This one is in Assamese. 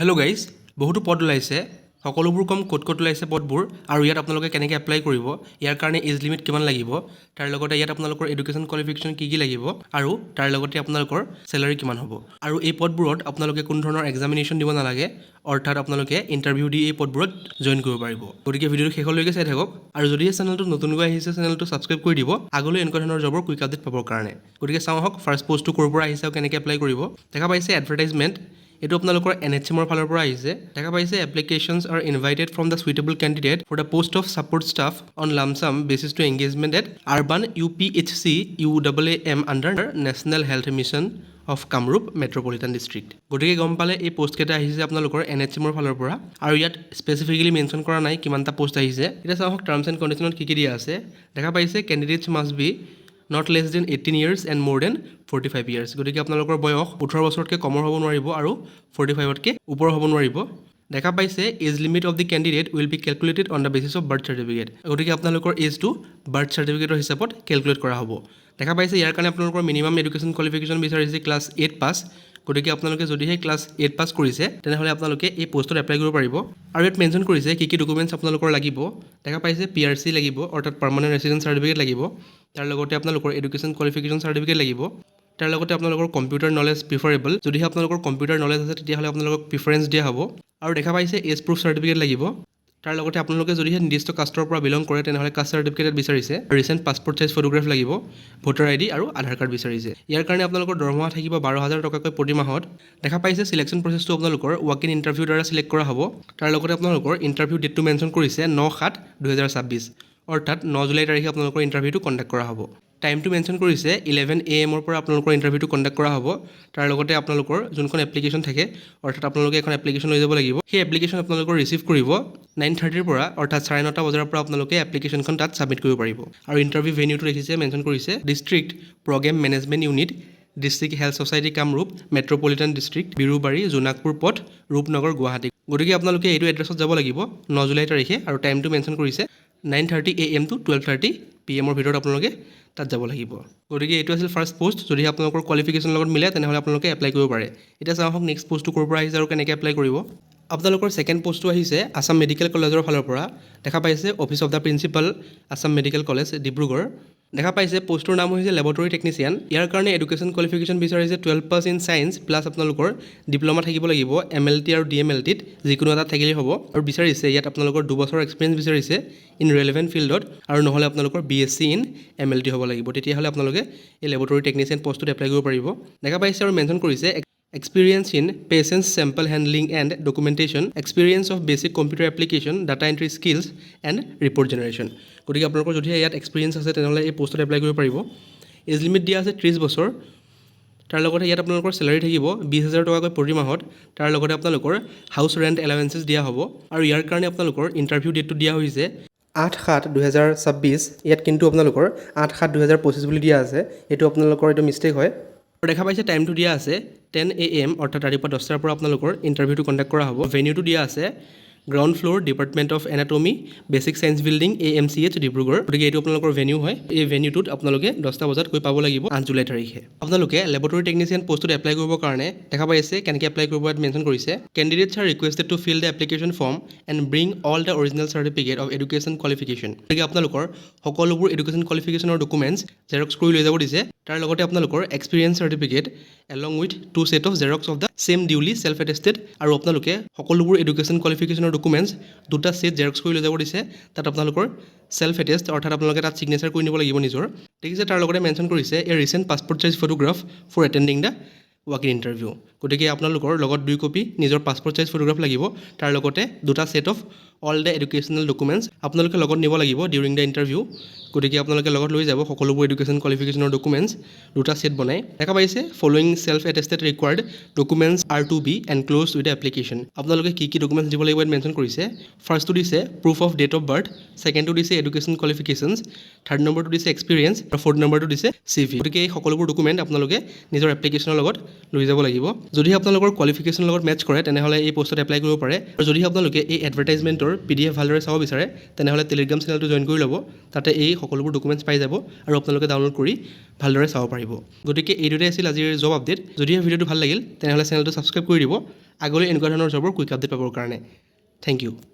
হেল্ল' গাইজ, বহুতো পদ ওলাইছে। সকলোবোৰ কম ক'ত ক'ত ওলাইছে পদবোৰ আৰু ইয়াত আপোনালোকে কেনেকৈ এপ্লাই কৰিব, ইয়াৰ কাৰণে এজ লিমিট কিমান লাগিব, তাৰ লগতে ইয়াত আপোনালোকৰ এডুকেশ্যন কোৱালিফিকেশ্যন কি কি লাগিব আৰু তাৰ লগতে আপোনালোকৰ চেলাৰী কিমান হ'ব আৰু এই পদবোৰত আপোনালোকে কোনো ধৰণৰ এক্সামিনেশ্যন দিব নালাগে, অৰ্থাৎ আপোনালোকে ইণ্টাৰভিউ দি এই পদবোৰত জইন কৰিব পাৰিব। গতিকে ভিডিঅ'টো শেষলৈকে চাই থাকক আৰু যদিহে চেনেলটো নতুনকৈ আহিছে, চেনেলটো ছাবস্ক্ৰাইব কৰি দিব আগলৈ এনেকুৱা ধৰণৰ জবৰ কুইক আপডেট পাবৰ কাৰণে। গতিকে চাওঁ আহক, ফাৰ্ষ্ট পষ্টটো ক'ৰ পৰা আহিছে আৰু কেনেকৈ এপ্লাই কৰিব। দেখা পাইছে এডভাৰটাইজমেণ্ট, এইটো আপোনালোকৰ এনএইচএমৰ ফালৰ পৰা আহিছে। দেখা পাইছে, "Applications are invited from the suitable candidate for the post of support staff on lump sum basis to engagement at Urban UPHC UAAM under National Health Mission of Kamrup Metropolitan District." গতিকে গম পালে, এই পষ্টকেইটা আহিছে আপোনালোকৰ এনএইচএমৰ ফালৰ পৰা আৰু ইয়াত স্পেচিফিকেলি মেনশ্যন কৰা নাই কিমানটা পষ্ট আহিছে। এতিয়া চাওঁ আহক টাৰ্মছ এণ্ড কণ্ডিশ্যনত কি কি দিয়া আছে। দেখা পাইছে, candidates must be not less than 18 years and more than 45 years। গতিকে আপোনালোকৰ বয়স 18 বছৰতকৈ কমৰ হ'ব নোৱাৰিব আৰু 45তকৈ ওপৰ হ'ব নোৱাৰিব। দেখা পাইছে, age limit of the candidate will be calculated on the basis of birth certificate। গতিকে আপোনালোকৰ এজটো বাৰ্থ চাৰ্টিফিকেটৰ হিচাপত কেলকুলেট কৰা হ'ব। দেখা পাইছে, ইয়াৰ কাৰণে আপোনালোকৰ মিনিমাম এডুকেশ্যন কোৱালিফিকেশ্যন বিচাৰিছে ক্লাছ 8 পাছ। গতিকে আপোনালোকে যদিহে ক্লাছ 8 পাছ কৰিছে, তেনেহ'লে আপোনালোকে এই পষ্টত এপ্লাই কৰিব পাৰিব। আৰু ইয়াত মেনশ্যন কৰিছে কি কি ডকুমেণ্টছ আপোনালোকৰ লাগিব। দেখা পাইছে, পিআৰচি লাগিব, অৰ্থাৎ পাৰ্মানেণ্ট ৰেচিডেণ্ট চাৰ্টিফিকেট লাগিব। তাৰ লগতে আপোনালোকৰ এডুকেশ্যন কোৱালিফিকেশ্যন চাৰ্টিফিকেট লাগিব। তাৰ লগতে আপোনালোকৰ কম্পিউটাৰ নলেজ প্ৰিফাৰেবল। যদিহে আপোনালোকৰ কম্পিউটাৰ নলেজ আছে, তেতিয়াহ'লে আপোনালোকক প্ৰিফাৰেঞ্চ দিয়া হ'ব। আৰু দেখা পাইছে, এজ প্ৰুফ চাৰ্টিফিকেট লাগিব। তাৰ লগতে আপোনালোকে যদিহে নিৰ্দিষ্ট কাষ্টৰ পৰা বিলং কৰে, তেনেহ'লে কাষ্ট চাৰ্টিফিকেট বিচাৰিছে। ৰিচেণ্ট পাছপৰ্ট চাইজ ফটোগ্ৰাফ লাগিব, ভোটাৰ আইডি আৰু আধাৰ কাৰ্ড বিচাৰিছে। ইয়াৰ কাৰণে আপোনালোকৰ দৰমহা থাকিব 12,000 টকাকৈ প্ৰতি মাহত। দেখা পাইছে, চিলেকশ্যন প্ৰচেছটো আপোনালোকৰ ৱাক ইন ইণ্টাৰভিউৰ দ্বাৰা চিলেক্ট কৰা হ'ব। তাৰ লগতে আপোনালোকৰ ইণ্টাৰভিউ ডেটটো মেনশ্যন কৰিছে 9/7/2026, অৰ্থাৎ 9 জুলাই তাৰিখে আপোনালোকৰ ইণ্টাৰভিউটো কণ্ডাক্ট কৰা হ'ব। টাইমটো মেনশ্যন কৰিছে, 11 এ.এমৰ পৰা আপোনালোকৰ ইণ্টাৰভিউটো কণ্ডাক্ট কৰা হ'ব। তাৰ লগতে আপোনালোকৰ যোনখন এপ্লিকেশ্যন থাকে, অৰ্থাৎ আপোনালোকে এখন এপ্লিকেশ্যন লৈ যাব লাগিব। সেই এপ্লিকেশ্যন আপোনালোকৰ ৰিচিভ কৰিব 9:30ৰ পৰা, অৰ্থাৎ 9:30 বজাৰ পৰা আপোনালোকে এপ্লিকেশ্যনখন তাত ছাবমিট কৰিব পাৰিব। আৰু ইণ্টাৰভিউ ভেনিউটো দেখিছে, মেনশ্যন কৰিছে, District Programme Management Unit, District Health Society, Kamrup Metropolitan District, Birubari, Jonakpur পথ, ৰূপনগৰ, গুৱাহাটী। গতিকে আপোনালোকে এইটো এড্ৰেছত যাব লাগিব 9 জুলাই তাৰিখে আৰু টাইমটো মেনশ্যন কৰিছে 9:30 AM to 12:30 পিএমৰ ভিতৰত আপোনালোকে তাত যাব লাগিব। গতিকে এইটো আছিল ফাৰ্ষ্ট পষ্ট। যদি আপোনালোকৰ কোৱালিফিকেশ্যনৰ লগত মিলে, তেনেহ'লে আপোনালোকে এপ্লাই কৰিব পাৰে। এতিয়া চাওঁ আহক নেক্সট পষ্টটো ক'ৰ পৰা আহিছে আৰু কেনেকৈ এপ্লাই কৰিব। আপোনালোকৰ ছেকেণ্ড পষ্টটো আহিছে আছাম মেডিকেল কলেজৰ ফালৰ পৰা। দেখা পাইছে, Office of the Principal, Assam Medical College, Dibrugarh। দেখা পাইছে, পষ্টটোৰ নাম হৈছে লেবৰেটৰী টেকনিচিয়ান। ইয়াৰ কাৰণে এডুকেশ্যন কোৱালিফিকেশ্যন বিচাৰিছে 12 pass in science plus আপোনালোকৰ ডিপ্ল'মা থাকিব লাগিব এমএলটি আৰু ডিএমএলটিত, যিকোনো এটা থাকিলেই হ'ব। আৰু বিচাৰিছে ইয়াত আপোনালোকৰ 2 বছৰৰ এক্সপিৰিয়েঞ্চ বিচাৰিছে ইন ৰেলেভেণ্ট ফিল্ডত আৰু নহ'লে আপোনালোকৰ বিএছচি ইন এমএলটি হ'ব লাগিব। তেতিয়াহ'লে আপোনালোকে এই লেবৰেটৰী টেকনিচিয়ান পষ্টটোত এপ্লাই কৰিব পাৰিব। দেখা পাইছে, আৰু মেনশ্যন কৰিছে experience in patients sample handling and documentation, experience of basic computer application, data entry skills and report generation। গতিকে আপোনালোকৰ যদিহে ইয়াত এক্সপিৰিয়েঞ্চ আছে, তেনেহ'লে এই পষ্টত এপ্লাই কৰিব পাৰিব। এজ লিমিট দিয়া আছে 30 বছৰ। তাৰ লগতে ইয়াত আপোনালোকৰ চেলাৰী থাকিব 20,000 টকাকৈ প্ৰতি মাহত। তাৰ লগতে আপোনালোকৰ হাউচ ৰেণ্ট এলাৱেঞ্চেছ দিয়া হ'ব। আৰু ইয়াৰ কাৰণে আপোনালোকৰ ইণ্টাৰভিউ ডেটটো দিয়া হৈছে 8/7/2026। ইয়াত কিন্তু আপোনালোকৰ 8/7/2025 বুলি দিয়া আছে। এইটো আপোনালোকৰ এইটো মিষ্টেক হয়। আৰু দেখা পাইছে, টাইমটো দিয়া আছে 10 এ.এম, অৰ্থাৎ ৰাতিপুৱা 10টাৰ পৰা আপোনালোকৰ ইণ্টাৰভিউটো কণ্ডাক্ট কৰা হ'ব। ভেনিউটো দিয়া আছে ground floor, Department of Anatomy, Basic Science Building, AMCH, Dibrugarh। গতিকে এইটো আপোনালোকৰ ভেনিউ হয়। এই ভেনিউটোত আপোনালোকে 10টা বজাত গৈ পাব লাগিব 8 জুলাই তাৰিখে। আপোনালোকে লেবৰেটৰী টেকনিচিয়ান পষ্টটোত এপ্লাই কৰিবৰ কাৰণে, দেখা পাইছে, কেনেকৈ এপ্লাই কৰিব ইয়াত মেনশ্যন কৰিছে, candidates are requested to fill the application form and bring all the original certificate of education qualification। গতিকে আপোনালোকৰ সকলোবোৰ এডুকেশ্যন কোৱালিফিকেশ্যনৰ ডকুমেণ্টছ জেৰক্স কৰি লৈ যাব দিছে। তাৰ লগতে আপোনালোকৰ experience certificate along with two set of xerox of the same duly self attested। আৰু আপোনালোকে সকলোবোৰ এডুকেশ্যন কোৱালিফিকেশ্যনৰ ডকুমেণ্টছ দুটা ছেট জেৰক্স কৰি লৈ যাব দিছে। তাত আপোনালোকৰ চেল্ফ এটেষ্ট, অৰ্থাৎ আপোনালোকে তাত ছিগনেচাৰ কৰি নিব লাগিব নিজৰ। দেখিছে, তাৰ লগতে মেনশ্যন কৰিছে a recent passport size photograph for attending the walk in interview। গতিকে আপোনালোকৰ লগত দুই কপি নিজৰ পাছপৰ্ট চাইজ ফটোগ্ৰাফ লাগিব। তাৰ লগতে দুটা set of all the educational documents আপোনালোকে লগত নিব লাগিব ডিউৰিং the interview. গতিকে আপোনালোকে লগত লৈ যাব সকলোবোৰ এডুকেশ্যন কোৱালিফিকেশ্যনৰ ডকুমেণ্টছ দুটা ছেট বনাই। দেখা পাইছে, following self attested required documents are to be enclosed with the application। আপোনালোকে কি কি ডকুমেণ্টছ দিব লাগিব ইয়াত মেনশ্যন কৰিছে। ফাৰ্ষ্টটো দিছে proof of date of birth, ছেকেণ্ডটো দিছে এডুকেশ্যন কোৱালিফিকেশ্যনছ, থাৰ্ড নম্বৰটো দিছে এক্সপিৰিয়েঞ্চ আৰু ফ'ৰ্থ নম্বৰটো দিছে চিভি। গতিকে এই সকলোবোৰ ডকুমেণ্ট আপোনালোকে নিজৰ এপ্লিকেশ্যনৰ লগত লৈ যাব লাগিব। যদি আপোনালোকৰ কোৱালিফিকেশ্যনৰ লগত মেটচ কৰে, তেনেহ'লে এই পষ্টত এপ্লাই কৰিব পাৰে। আৰু যদি আপোনালোকে এই এডভাৰটাইজমেণ্টৰ পিডিএফ ভালদৰে চাব বিচাৰে, তেনেহ'লে টেলিগ্ৰাম চেনেলটো জইন কৰি ল'ব। তাতে এই সকলোবোৰ ডকুমেণ্টছ পাই যাব আৰু আপোনালোকে ডাউনলোড কৰি ভালদৰে চাব পাৰিব। গতিকে এইটোৱে আছিল আজিৰ জব আপডেট। যদিহে ভিডিঅ'টো ভাল লাগিল, তেনেহ'লে চেনেলটো ছাবস্ক্ৰাইব কৰি দিব আগলৈ এনেকুৱা ধৰণৰ জবৰ কুইক আপডেট পাবৰ কাৰণে। Thank you.